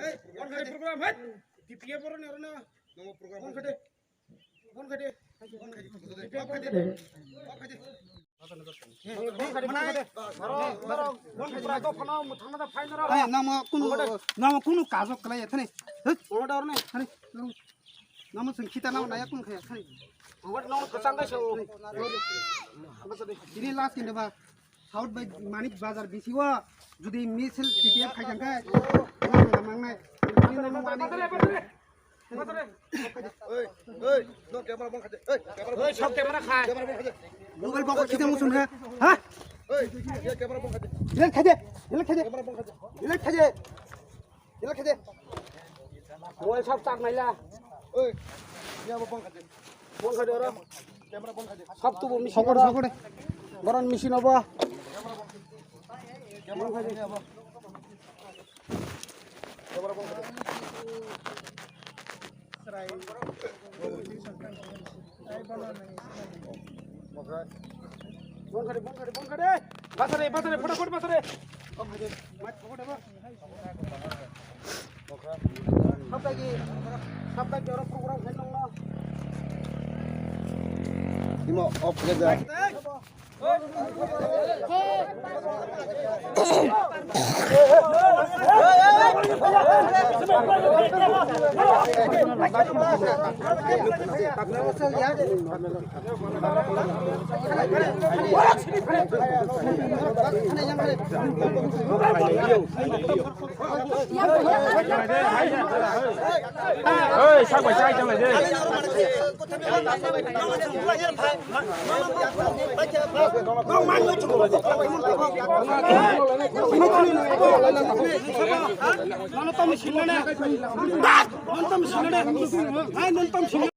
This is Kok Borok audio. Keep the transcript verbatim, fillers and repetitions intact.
Hey, program, hey. D P F oro ni oro na. Namo program. Phone khade. Phone khade. Phone khade. Phone khade. Hey, namo kunu, namo kunu kajo kalai ya thani. Hey, order ne. Thani. Namo sing kita namo naya kunu khaya thani. Namo kachang kai so. Ini last kinde ba. South bai Manik Bazar bisi o jodi misil T P F khai jang khe, nang mangnai. Ini nang wani. Oi, oi, no camera bon khade. Oi, camera bon. Oi, sob camera khai. Camera bon khade. Mobile bokol khite musun khe. Ha? Oi, ye camera bon khade. Delete khade. Delete khade. Camera bon khade. Delete khade. Delete khade. Mobile sob tak naila. Oi, ye abo bon khade. Bon khade oro. Camera bon khade. Sob tubu machine. Sokore, oro. Sokore. Boron machine obo. Camera bon khade abo. Bon khade, bon khade, bon khade. Basare, basare, fotofot basare. Bon khade. Mat fotofot ba. Sabda ki, sabda ki oro program khai tongma. Imo off ke da. Oi, sak bai, sak bai, sak bai.